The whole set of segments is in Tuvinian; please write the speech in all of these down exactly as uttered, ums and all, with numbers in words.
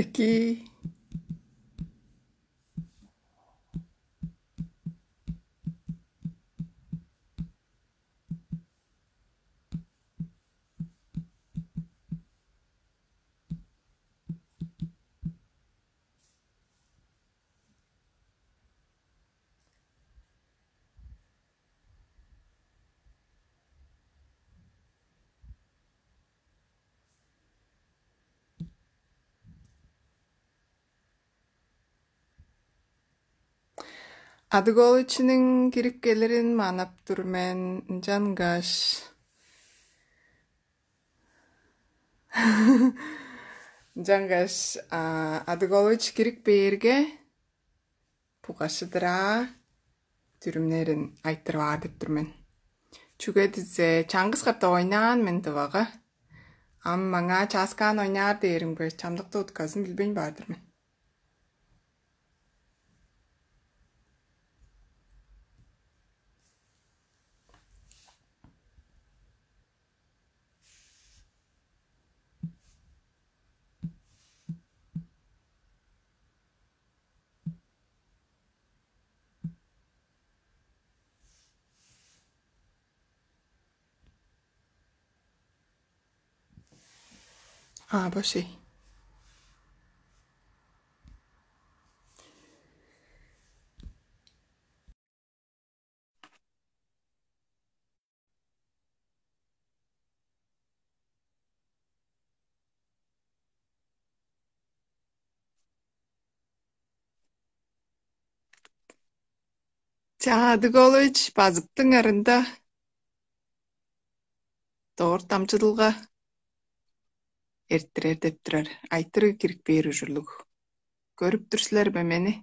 Эки. Адыголовичиниң кирип келирин манап тур мен, ынчангаш. Ынчангаш, а, Адыголович кирип бээрге, бугашыдыраа дүрүмнерин айтырып аар деп тур мен. Чүге дизе, чаңгыс катап ойнаан мен Тывага. Ам маңаа чааскаан ойнаар дээримге, чамдыкта утказын билбейн баар-дыр мен. А, бо шей. Чаа, Адыголович, базыптың арында дорт дамчыдылга эрттирер деп турар. Айтырыг кирип бээр ужурлуг. Көрүп тур силер бе мени?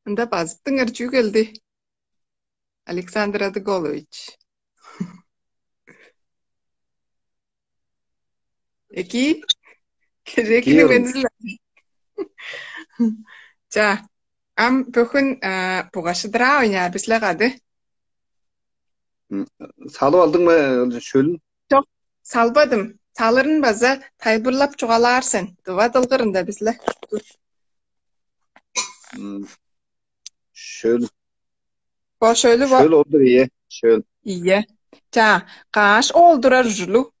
Ында базыптыңар чүү келди? Александр Адыголович. Эки? Кирекли Кирим. Мензиле. Ча, ам бөхүн, а, бугашыдыраа ойнаар бисле кады. М, салып алдың ма, шөлүн? Чок, салбадым. Салырын база тайылбырлап чугаалаар сен. Дыва дылгырында бисле. Тур. М, шөл. Бо шөлү бо. Шөл олдур, ие, шөл. Ие. Ча, каш оолдурар ужурлуг?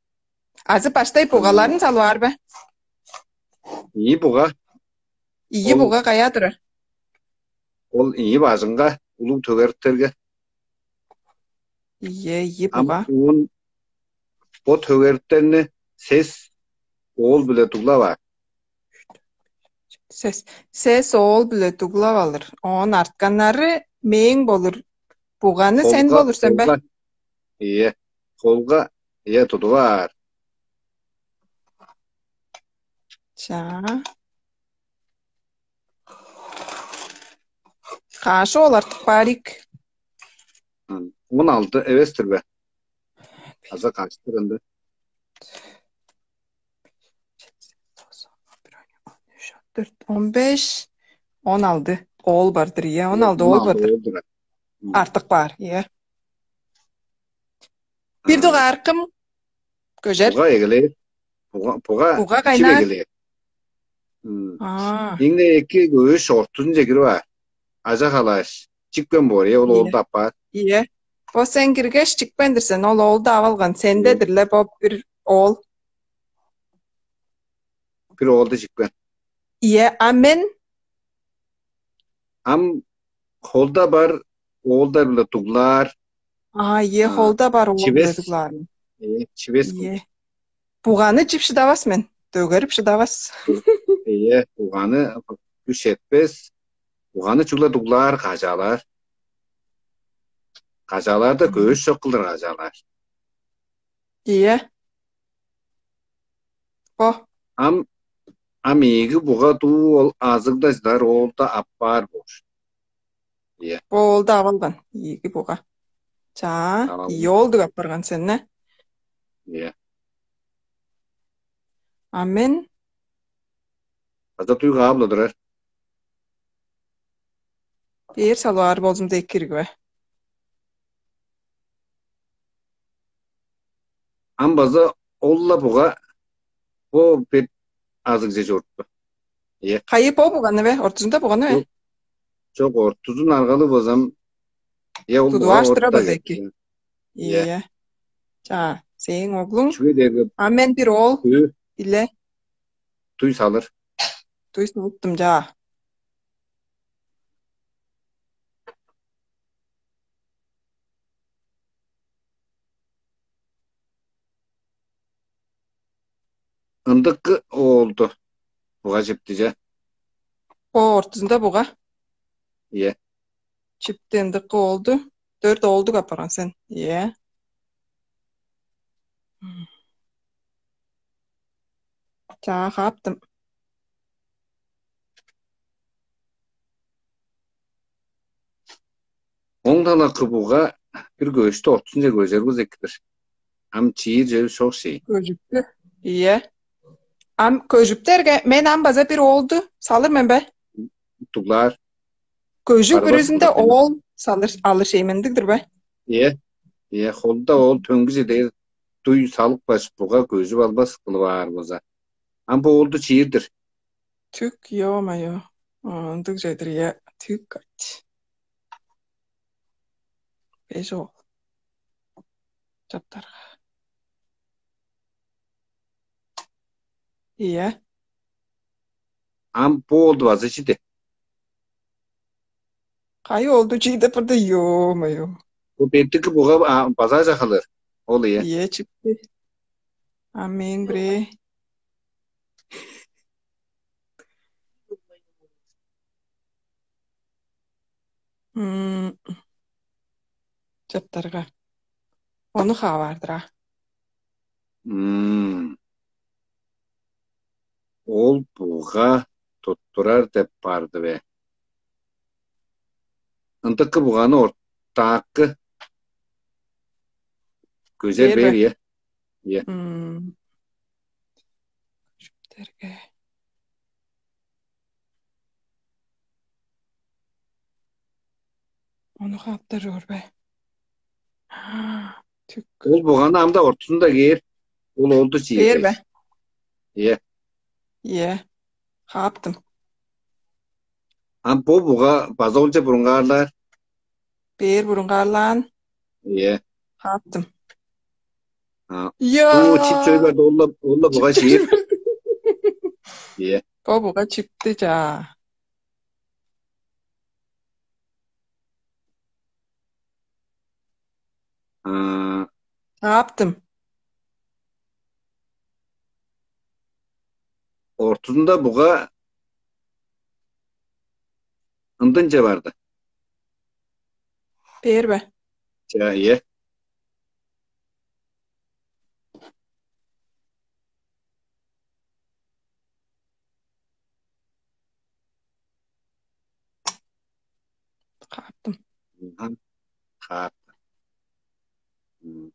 Азы баштай бугаларын салып аар бе? Ийи буга. Ийи Ол- буга кая турар? Ол ийи бажыңга, улуг төгериктерге. Ие, ийи Ам буга. Уун бо төгериктерни сес оол-биле дуглап аар. Сес, сес оол-биле дуглап алыр. Оон артканнары мээң болур. Буганы сен Холга, болур сен бе? Холга. Ие, холга, ие, тудуп аар. Ча. Каш оол артып баар ийик? М, он алты эвес-тир бе? Аза каштыр ында? Төрт, он беш, он алты оол бар-дыр, ие, он алты оол бар-дыр. Оол-дур. М. Артык бар, ие. Бир А. дугаар кым көжер? Буга эгелээр. Буга, буга Буга чип кайнаар? Эгелээр. М. А. Иң-не эки көш ортузунче кирип аар. Ажа халааш, чипкен боор, ие, ол Ие. Оолду аппаар. Ие. Бо сен киргеш чикпендир сен, ол оолду ап алган. Сендедир-ле бо бир оол. Бир оолду чипкен. Ие, а мен? Ам холда бар оолдар-биле дуглаар. А, ие, А, холда бар оол чивес. Биле дуглаар. Ие, чивес Ие. Буганы чип шыдавас мен. Дөгерип шыдавас. Ие, буганы күш четпес. Буганы чугула дуглаар, кажаалаар. Кажаалаарда көш чок кылдыр кажаалаар. Ие. Бо. Ам, ам ийиги буга дуу ол азыгда чыдар оолда аппаар боор. Ие. Бо оолда ап алган. Ийиги буга. Чаа, Ап алган. Ие оолдуг аппарган сен, не? Ие. А мен База туй каап-ла турар. Бээр салбаар болзумза эки ирги бе? Ам база ол-ла буга бо бет азыгже чорупты. Е. Кайы бо буганы бе? Ортузунда буганы бе? Чок, чок, ортузун аргалы болзам, е, ол буга Тудугаш тура орта база эки. Эки. Е. Е. Ча, сээң оглуң. Чүге дээрге А мен бир оол. Көө. Иле. Туй салыр. Туй салыптым, ча. Ындыкы оолду буга чиптиже. О, ортузунда буга. Е. Чипти ындыкы оолду. Дөрт оолдуг апарган сен. Е. Чаа, кааптым. Оң талакы буга бир көштү ортунче көжер кыз экидир. Ам чиир чевис чок ший. Көжүптү. Ийе. Ам көжүптерге мен ам база бир оолду салыр мен бе? Туглаар. Көжү Барбас бүрүзүндө кылдыр. Оол салыр алыр шеймендигдир бе? Ийе. Ийе, холда ол төңгүже дээр дуй салып баш буга көжүп албас кылып аар болза. Ам бу оолду чиирдир. Түк, ё-моё. Ындыг чедир, я, түк ать. Беш ол. Чаптарга. Ийе. Ам бу олду база чиди. Кайы олду чиди бирде, ё-моё. Бу беттики буга база жахалыр. Ол ийе. Ийе, чипти. Ам мээң бирээ. М, Чаптарга. Ону хааваардыр а. М. Ол буга туттурар деп барды бе? Ындыкы буганы ортаакы көзер Бээр бе? Бээр, ийе. Ийе. М. Чүптерге. Ону кааптар чоор бе? Түк. Ол буганы амда ортузунда кээр. Ол олду чиир. Бээр бе? Ийе. Ийе. Кааптым. Ам бо буга база олче бурунгаарлаар. Бээр бурунгаарлаан. Ийе. Кааптым. А, Ийе. Бу чип чөй барды, ол-ла, ол-ла буга чиир. Ийе. Бо буга чипти чаа. А, Кааптым. Ортузунда буга ындынче барды. Бээр бе? Ча, ийе. Кааптым. Мгм. Кааптым. М,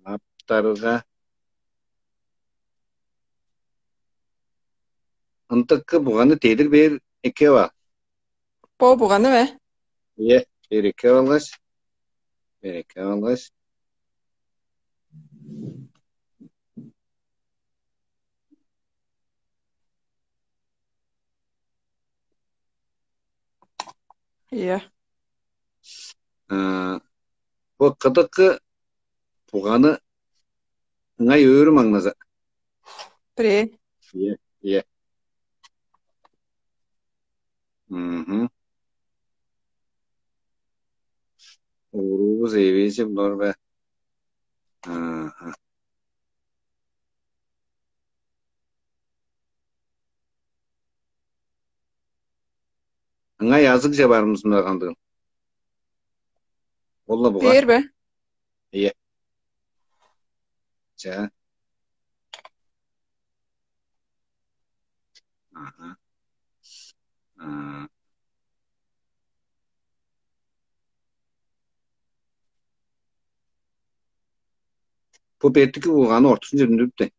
кааптарга. Ындыкы буганы дедир бээр эккеп ал. Бо буганы бе? Ийе, бээр эккеп алгаш. Бээр эккеп алгаш. Ийе. А, бо кыдыкы буганы ыңай өөрүм аңназа. Бирээ. Ийе, ийе. Мгм. Уруувус эвээжи булар бе? Ага. Ыңай азыгже барымызын кандыгыл. Ол-ла буга. Бээр бе? Ийе. Ча. Ага. А. Бу бертики болганы ортузун чемдирип де.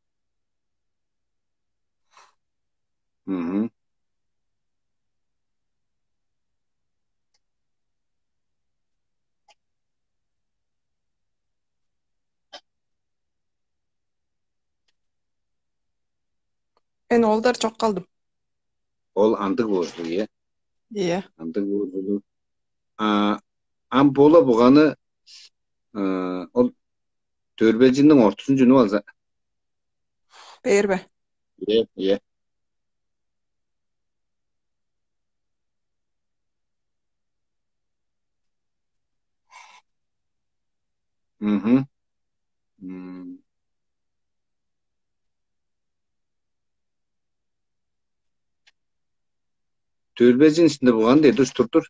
Мгм. Мен оолдар чок калдым. Ол андыг болзу, е. Ийе. Андыг болзу. А, ам бола буганы, а, ол дөрбелчиниң ортузун чүнүп алза. Бээр бе? Е, е. Мгм. М. Дөрбезин ишинде буган деди уштур-тур.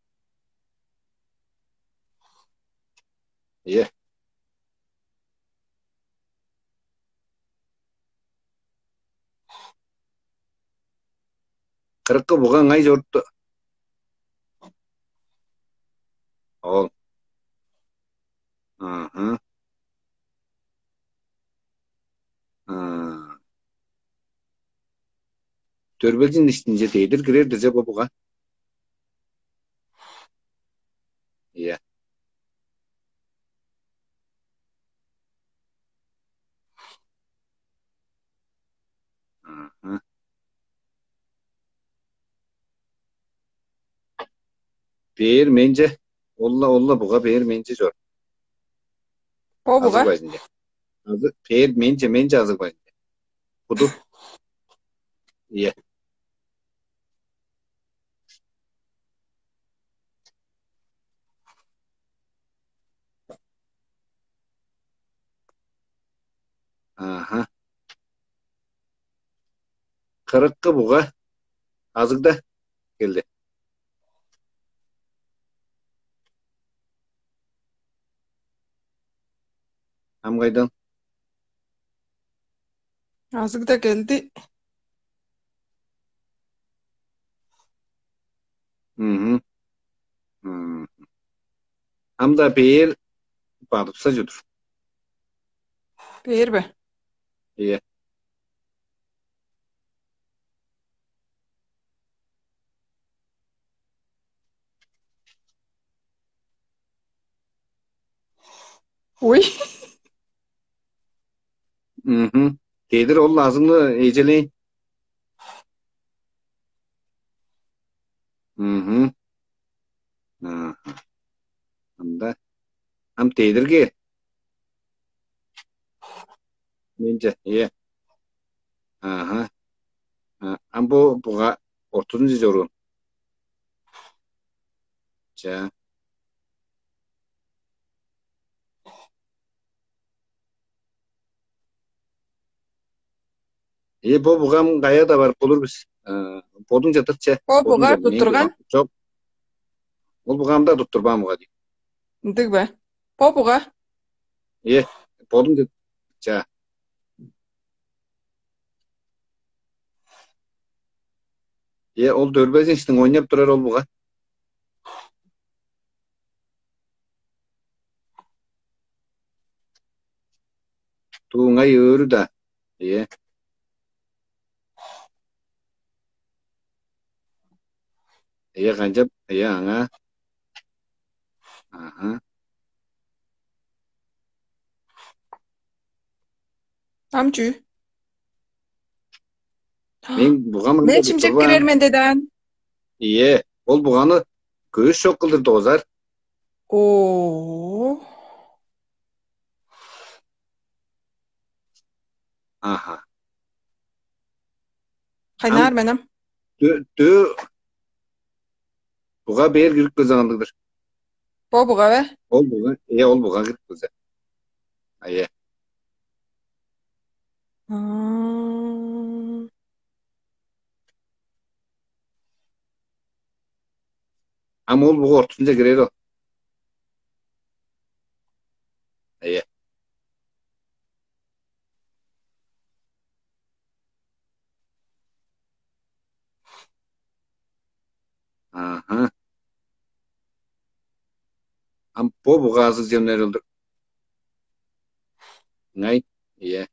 Е. Кырыкы буга ыңай чорупту. Ол. Аха. А. Дөрбелчин иштинче дедир кирер дизе бо буга. Ийе. Аха. Бээр менче, олла, олла буга бээр менче чор. Бо буга? Азыг бажынче. Азы, бээр менче, менче азыг бажынче. Буду. Ийе. Аха. Кырыккы буга азыгда келди. Ам кайдан? Азыгда келди. Мгм. М. Ам-даа бээр бадыпса чүдүр. Бээр бе? Ийе. Ой. Мгм. Дедир ол азыңны эжелейн. Мгм. Аха. Анда. Ам дедирге. Менче, е. Аха. А, ам бу буга ортузунчу чоруу. Ча. Э, бо бугам каяда бар болур бис? Э, бодуң чатырче. Бо буга туттурган? Чок. Ол бугамда туттурбаан буга дейм. Ындыг бе? Бо буга? Э, бодуң ча. Е, ол дөрбезин иштиң ойнап турар ол буга. Дууңай өөрү-да. Е. Е, канчап, е, аңаа. Аха. Ам чүү? Мен буга мында. Мен чимчек кирер мен дедаан. Ийе, ол буганы көш чок кылдыр доозар. Оо. Аха. Кайнаар мен ам. Дөө, дөө, буга бээр кирип келзе кандыгдыр? Бо буга бе? Ол буга, э, ол буга кирип келзе. А, э. Ам ол буга ортузунче кирер ол. Э. Аха. Ам бо бугаазыг чемнер ылдыр. Ыңай? Ийе.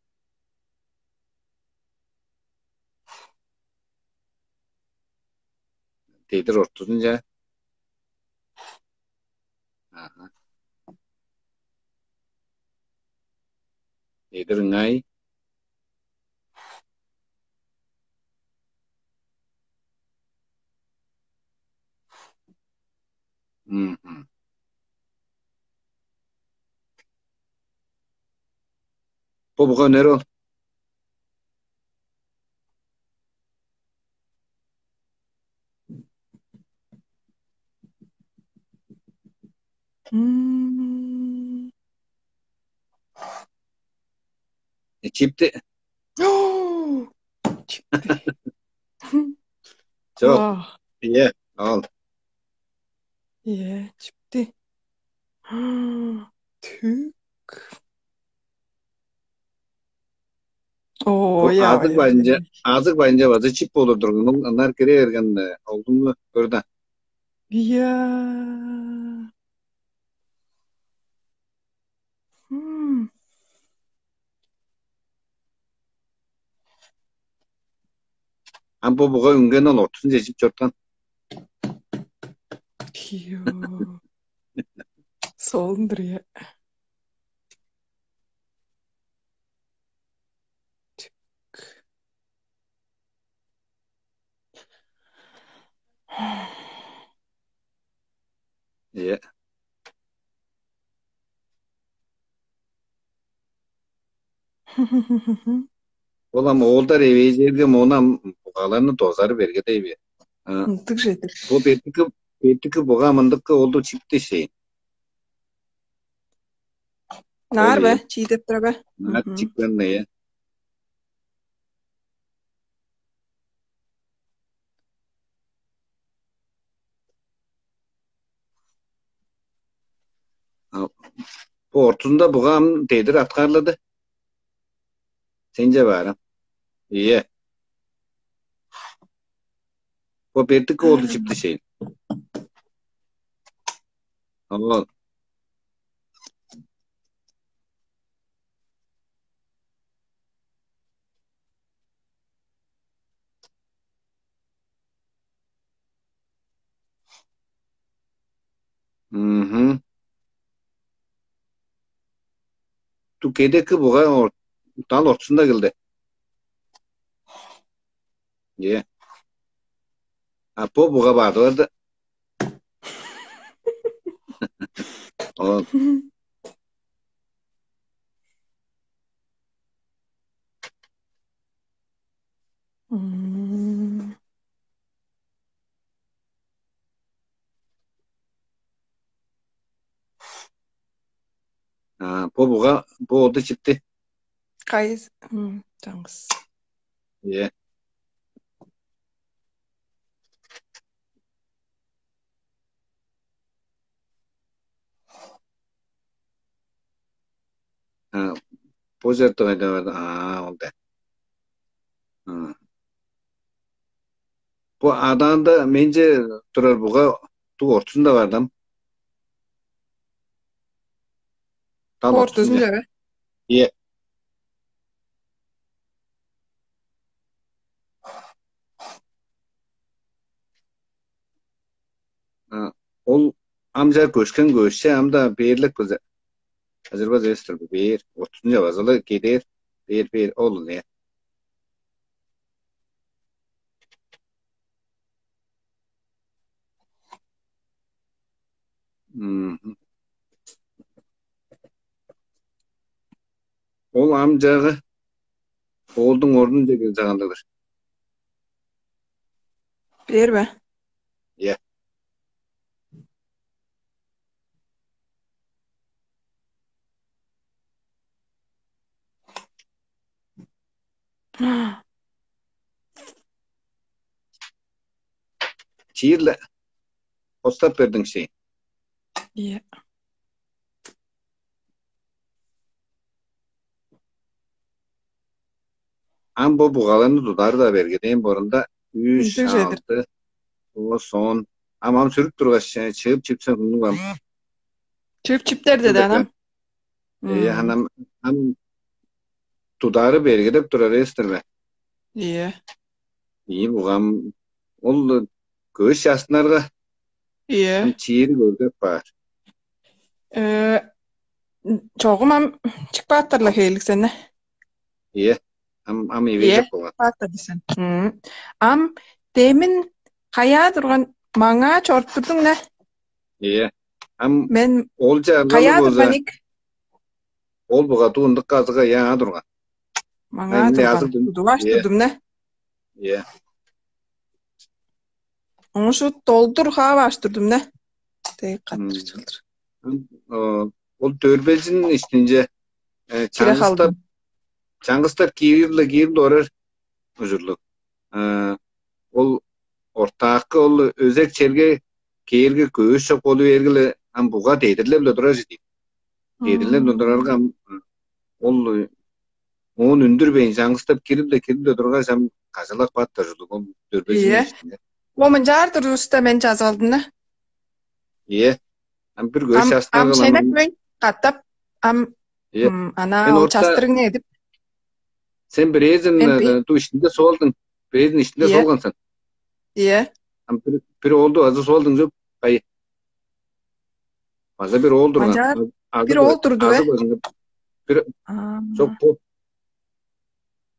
Дедир ортузунча. Ага. Дедир ыңай. Мгм. Бо буга үнер ол. М. Э, чипти. Чипти. Чок. Вау. Ийе, ол. Ийе, чипти. Түк. О, Бо я, азык я, байынча, я. Азык байынча база чип болур турган. Ол ынаар кире берген, э, олдуңну көр да. Я. М. Ам бо буга үнген ол ортузун чечип чорткан. Кио. Солун-дур, я. Ийе. Ол ам оолдар эвээжээрге, мону ам бугаларны дозары бергедей бээр. А, Ындыг же-дир. Бо бетики, бетики буга мындыкы олду чипти шейн. Наар бе? Ой. Чиидеп тура бе? Наар Мгм. Чикпен не, я? А, бо ортузунда буга ам дедир аткаарлады. Сенче баарым. Ийе. Бо бертик оолду чипти шейн. Ол. Мгм. Ту кедекки буга ор-, дал ортузунда келди. Е. А по буга барды барды. Ол. М. А, бо буга, бо оду чипти. Кайыс, м, чаңгыс. Е. А, бо черде кайда барды? А, ол да. А. Бо адаанда менче турар буга ту ортузунда бардым. Тал Ортузунда ортузунда. Бе? Е. А, ол амча көшкен көшче, ам-даа бээрлек кылза. Ажырбас эвес-тир бу, бээр. Ортузунча база-ла кедээр. Бээр, бээр, ол не? Мгм. Ол ам чагы оолдуң орнунче кел чагандыгдыр. Бээр бе? Е. Чиир-ле остап бердиң ши. Е. Ам бо бугаларны тудары-даа бергеден борунда үш, Ындыг же-дир. Алты, тоос, он. Ам, ам сүрүп тургаш, э, чыып чипсен, хунуг ам. Чыып чиптер деди Ындыг анам. Э, М. Анам, ам тудары бергедеп турар эстер бе? Ийе. Ийи бугам, ол көш частынарга Ийе. Чиири көргөп баар. Э, чогум ам чык бааттар-ла хээликсене. Ийе. Ам ам Ийе, эвейлеп болган. Бааттар дисен. М. Ам демин каяа турган маңаа чоруп турдуң не? Ийе. Ам Мен ол жагы каяа болза, турган ик? Ол буга дуунду казыга яа турган. Маңаа Ам турган. Азыр дум- Тудугаш Ийе. Турдум не? Ийе. Оңушу долдур хаап аш турдум не? Дег каттыр чылдыр. Ам, о, ол дөрбелжин иштинче э, Кире чаңгыстап халдым. Чаңгыстап киирип-ле киирип орар ужурлуг. Э, ол ортаакы ол өзек черге кээрге көөш чок болуп эргиле ам буга дедирлеп-ле турар чедип. Дедирлеп-ле турарга ам ол оон үндүрбейн чаңгыстап кирип-ле кирип-ле тургаш ам кажалак бааттар ужурлуг ол дөрбелжин Ийе. Иштинде. Момунчаар турувуста мен жазып алдым да. Ийе. Ам бир көш Ам ам астарган шенеп мен каттап ам Ийе. М, ана Мен ол орта частырың не деп? Сен бирээзин Мен би- э, ду ишинде суолдуң. Бирээзин ишинде Ийе. Суолган сен. Ийе. Ам бир бир оолду азы суолдуң жоп. Кай. База бир оол турган. Манчаар Азы бир оол турду бе? Азы базыңга. Бир А, жок бу.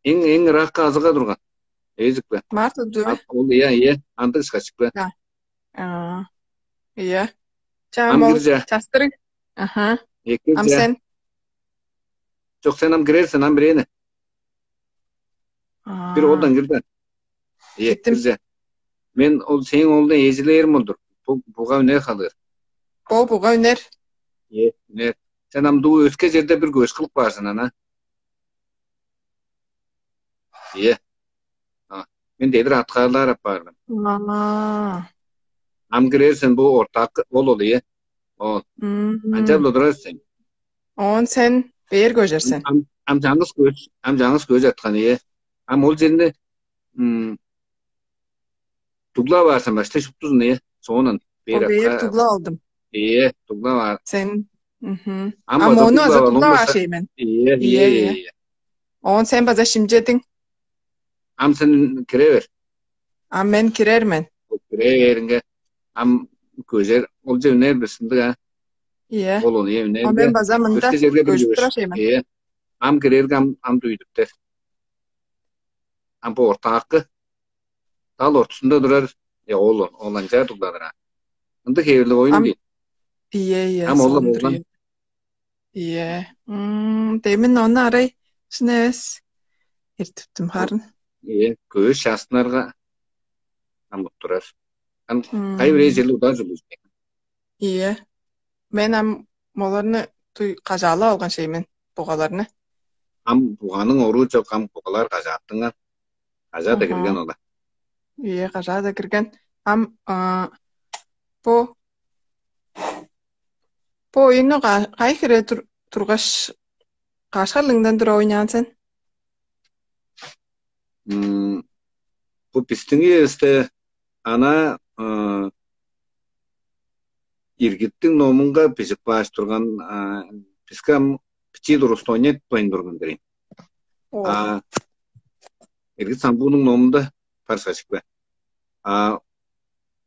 Эң эң ыракка азыга турган. Эзик бе? Март өдү бе? Ат ол иә иә андыг ышкачык бе? А, Ийе. Чаам Ам ол кирзе. Частырың. Аха. Эки Ам кирзе. Сен. Жок сен ам кирерсен ам бирене. Бир оолдан кирди. Э, Кеттим. Кирзе. Мен ол сен оолдан эжилээрим болдур. Бу буга үнер халыр. Бо буга үнер. Э, үнер. Сен ам дуу өске жерде бир көш кылып баарсың ана. Ие. А, мен дедир аткаарлаар аппаар мен. Ага. Ам кирерсен бу ортак ол ол ие. Ол. Мм. Анчап турар сен. Он сен бээр көжерсен. Ам ам жаңгыс көч, ам жаңгыс көч аткан ие. Ам ол жеринде м дугла баарсан баштай шуптузун ие. Соонан Ол бээр бээр атка дугла алдым. Ие, дугла бар. Сен. Мгм. Ам Ам база ону дугла азы бар, дугла онбаса- баар шей мен. Ие, Ие, ие, ие. Ие. Он сен база шимчедиң. Ам сен кире бер. А мен кирер мен. Кире беринге ам көжер ол же үнер бисиндиг а. Ие. Ол оны ие үнер. А мен база мында Өске жерге бир көжүп көш. Турар шей мен. Ие. Ам кирерге ам ам дуйдуптер. Ам бу ортаакы дал ортусунда турар. Я ол ол анчаар дугланыр а. Ындыг хевирлиг оюн Ам дейт. Ие, ие. Ам ол Соон болган. Ие. М, демин ону арай шын эвес. Эртиптим харын. Ие, көш частынарга амып турар. Ам М. Кай бир эжели удаа жылуу. Ие. Мен ам оларны туй кажаалап алган шей мен, бугаларны. Ам буганың оруу жок, ам бугалар кажааттыңар. Кажаа да Аха. Кирген ола. Ие, кажаа да кирген. Ам а, бу бу оюнну ка- кай хире тур, тургаш кашкарлыгындан тура ойнаан сен? М, Бу биздиң үевисте ана ы, иргиттиң номунга бижип кааш турган ы, биске ам бичии туруста ойнет боюн турган дирейн. О, А иргит самбуунуң номунда парсажык бе. А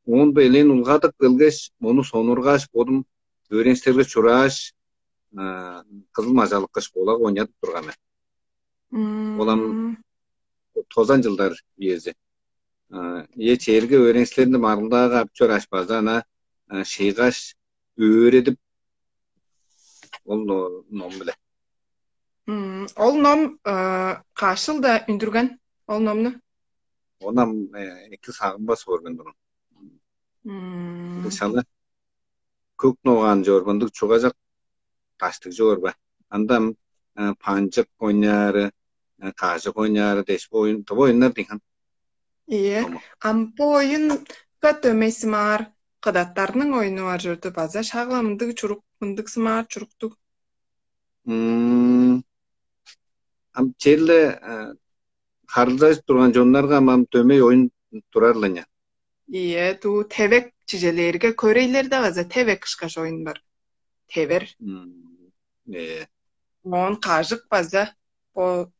оон бе элээн улгадып келгеш, мону сонургааш, бодум өөренчтерге чурааш, ы, кызыл мажалыкка школага ойнадып турган мен. М, Ол ам тозан жылдар үези. Ы, Ие чээрге өөренчилеринде маргылдаага ап чорааш база ана ы, шыйгаш өөредип ол но- ном биле. М, Ол ном э, каш жылда үндүрген? Ол номну? Онам э, эки сагынмас көрген турун. М, Шала көк ногаан чорбандык чугажак таштыг чорба. Андам э, панчык ойнаары, э, кажык ойнаары деш бу оюн тыва оюннар дейхан. Ие. Ам бу оюнга дөмей сымаар кыдаттарның оюну бар чорду база шагла мындыг чурук мындыг сымаар чуруктуг. М, Ам черле э, харылзажып турган чоннарга ам ам дөмей оюн турарлыня. Ие, туу тевек чижелээрге көрейлерде база тевек кышкаш оюн бар. Тевер. М, Э, Оон кажык база бо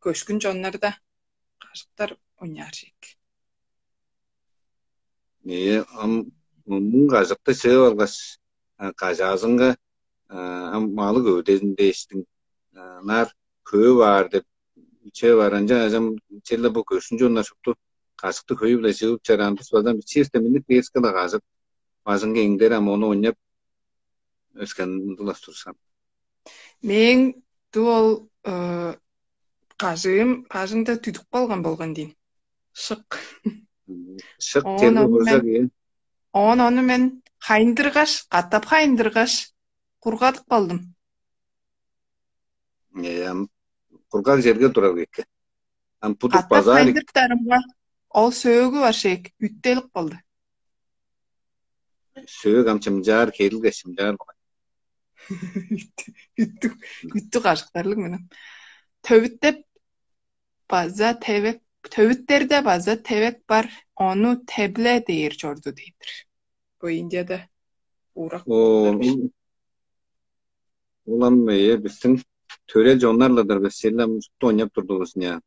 көшкүн чоннарда кажыктар ойнаар чек. Ээ, ам муң кажыкты чыып алгаш, кажаазынга ам малы көвүдезин дээштиң, ынаар көө баар деп чүве бар. Ынчан ажам черле бо көшүнчү оннар шупту кажыкты хөйү-биле чыып чораан бис база чиирте минниг дээскела кажык бажыңга эңдер ам ону ойнап өскен ындылас турсам. Мээң дуу ол э, кажыым бажыңда түдүк калган болган дейм. Шык. Шык Оон терге ону мен- хожак. Оон ону мен хайындыргаш, катап хайындыргаш, кургадып калдым. Эм, кургак жерге турар эки. Ам будук Катап базаар эки. Хайындырыптарымга ол сөөгү бар шеек үттелип калды. Сөөк ам чымчаар, херилге чымчаар болгай. Үттү үттү кажыктарлыг менен. Төвүттеп база тевек төвүттерде база тевек бар. Ону тебле дээр чорду дейдир. Бу Индияда уурак. О, улам э биздин төрел жоннарладыр бис силем шупту ойнап турдувус ня.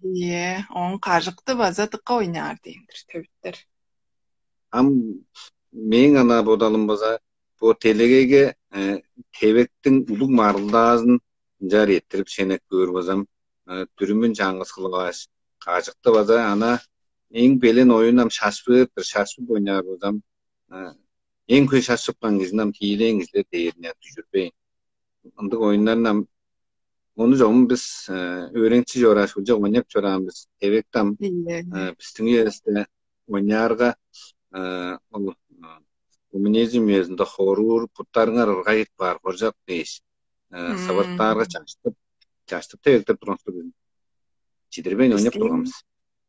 Ие, он кажыкты база дыкка ойнаар дейдир төвүттер. Ам мээң ана бодалым база бо делегейге тевектиң улуг марылдаазын ынчаар эрттирип шенеп көөр базам дүрүмүн чаңгыс кылгаш, кажыкты база ана эң белен оюн ам шашпыыр-дыр, шашпып ойнаар базам эң хөй шашпыпкан кижини ам тиилээн кижилер дээрине дүжүрбейн. Ындыг оюннарны ам ону чогум бис өөреникчи чорааш ужак ойнап чораан бис. Эвектам биздиң үевисте ойнаарга ол коммунизм үезинде хоруур буттарыңар ыргайып баар хоржак дээш сывыртаарга чаштып чаштып тевектеп турган чидирбейн ойнап турганбыз.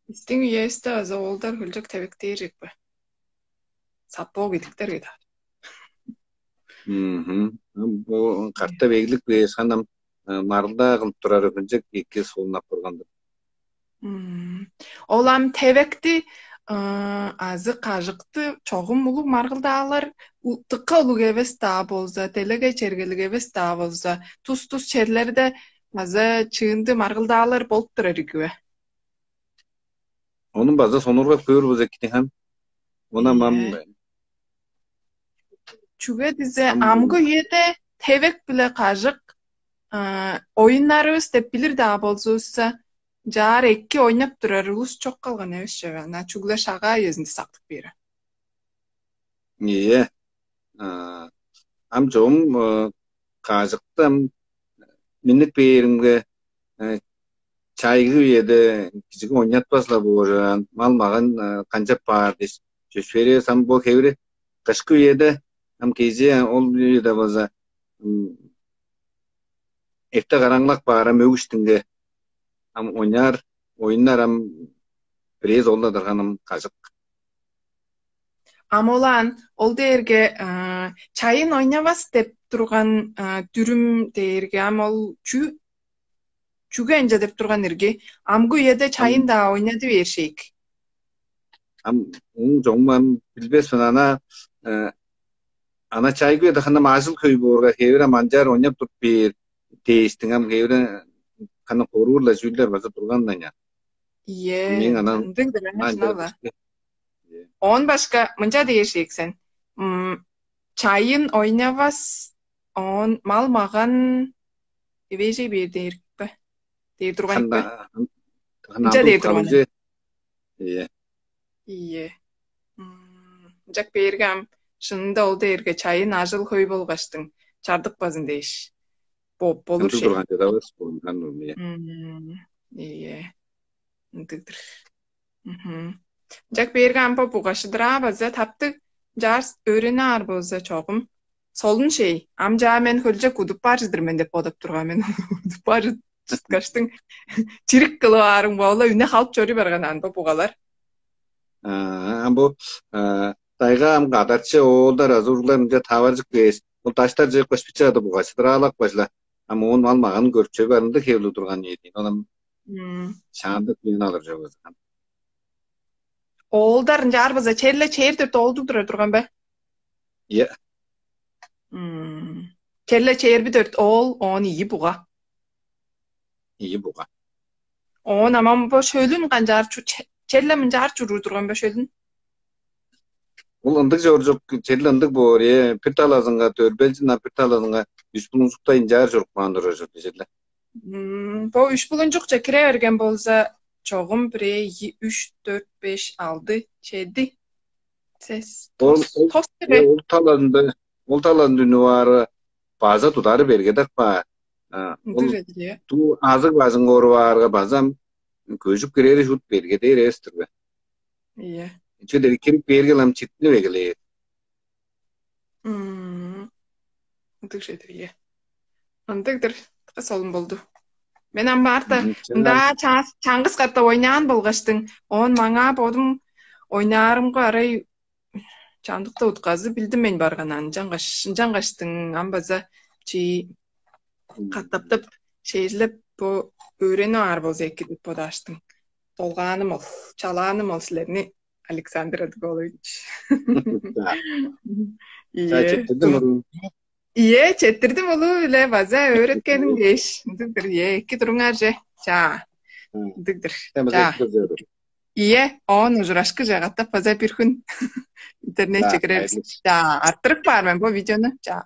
Биздиң үевисте аза оолдар хөлчок тевектээр жекпе. Сапоо кедиктер кеда. Мгм. Бу катта беглик бээш ханам марылдаа кылып турар өкүнчек эки сууннап турган-дыр. Ол ам тевекти азы кажыкты чогум улуг маргылдаалар тыкка улуг эвес даа болза, делегей чергелиг эвес даа болза, тус-тус черлерде база чыынды маргылдаалар болуп турар игиве. Ону база сонургап көөр болза кидихан. Мына мам Чүге дизе амгы үеде тевек биле кажык оюннарыбыз деп билир даа болзувусса, жаар эки ойнап турар улус чок калган эвес чүве. Ана чүгле шагаа үезинде сактып бээр. Ие. Ам чогум кажыктым минник бээримге чайгы үеде кижиге ойнатпас-ла бооржаан мал-маган канчап баар дээш чөпшээрээр сам бо хевири кышкы үеде ам кежээ ол үеде болза эрте караңгылак баар ам өг иштинге ам ойнаар оюннар ам бирээзи ол-ла дырганым кажык. Ам олаан ол дээрге чайын ойнавас деп турган дүрүм дээрге ам ол чүү чүге ынча деп турган ирги? Амгы үеде чайын-даа ойнады бээр шейик. Ам уң чогум ам билбес мен ана ана чайгы үеде ханам ажыл хөй боорга хевир ам анчаар ойнап туруп бээр дээштиң ам хевире ханам хоруур-ла чүүлдер база турган-даа ня. Ийе. Мен анан Ындыг-дыр ана ынча шынап-ла. Оон башка мынча дээр шейик сен. М, Чайын ойнавас, оон мал-маган эвээжей бээр дээр бе? Дээр турган ийик бе? Ынча дээр турган. Ийе. Ийе. Ынчак бээрге ам шынында ол дээрге чайын ажыл хөй болгаштың чардыкпазын дээш. Бооп болур шей. Турган жадавас болган ие. Ийе. Ындыгдыр. Мгм. Жак берге ампа бугашыдыраа база таптыг жаарс өөрүнү аар болза чогум. Солун шей. Ам жаа мен хөлчек удуп бар чыдыр мен деп бодоп турган мен. Удуп бар чыткаштың чирик кылып аарың боола үне халып чоруй барган анпа бугалар. Ам бу дайга ам кадарчы оолдар азы уруглар ынча таваржык бээс. Ол даштар жыып каш биче ады бугашыдыраалап кашла. Ам оон мал маган көрүп чөй барында хевлиг турган ийди. Ол ам Мм. Шаандык мен алыр жок эзем. Оолдар ынчаар база черле чээрдерде оолдуг турар турган бе? Е, Черле чээрби дөрт оол, оон ийи буга. Ийи буга. Оон амам бо шөлүн канчаар чу- че- черле мынчаар чуруур турган бе шөлүн? Ол ындыг чоржук, чедил ындыг боор, э, бир талазынга дөрбелчи, ынаа бир талазынга үш булуңчукта ынчаар чуруп каан турар чорду чедиле. Бо үш булуңчукче кире берген болза, чогум бирээ, ийи, үш, дөрт, беш, алды, чеди. Сес, Ол тос, ол тос э, кире. Ол талазында, ол талазында үнүп аары база тудары бергедек ба? А, Ындыг ол чедир, э. Ту азыг бажыңга оруп аарга база көжүп кирери шут бергедээр эвес-тир бе? Ийе. Чүдери кирип бээрге ам читтинип эгелээр. М, Ындыг чедир, ийе. Ындыг-дыр. Солун болду. Мен ам баарта Мгм, чындан. Мында чаас чаңгыс катап ойнаан болгаштың, оон маңаа бодум ойнаарымга арай чамдыкта утказы билдим мен барганан. Ынчангаш, ынчангаштың ам база чи катаптап, шээжилеп, бо өөренип аар болза эки деп бодааштың. Долгааным ол, чалааным ол силерни, Александр Адыголович. Чаа, Ийе. Четтирдим, Ие, четтирдим улуу-биле база өөреткениң дээш. Ындыг-дыр, ие, эки туруңар же. Чаа. Ындыг-дыр. Чаа. Ие, оон ужурашкыже катап база бир хүн интернетче кирербиз. Чаа, арттырып каар мен бу видеону. Чаа.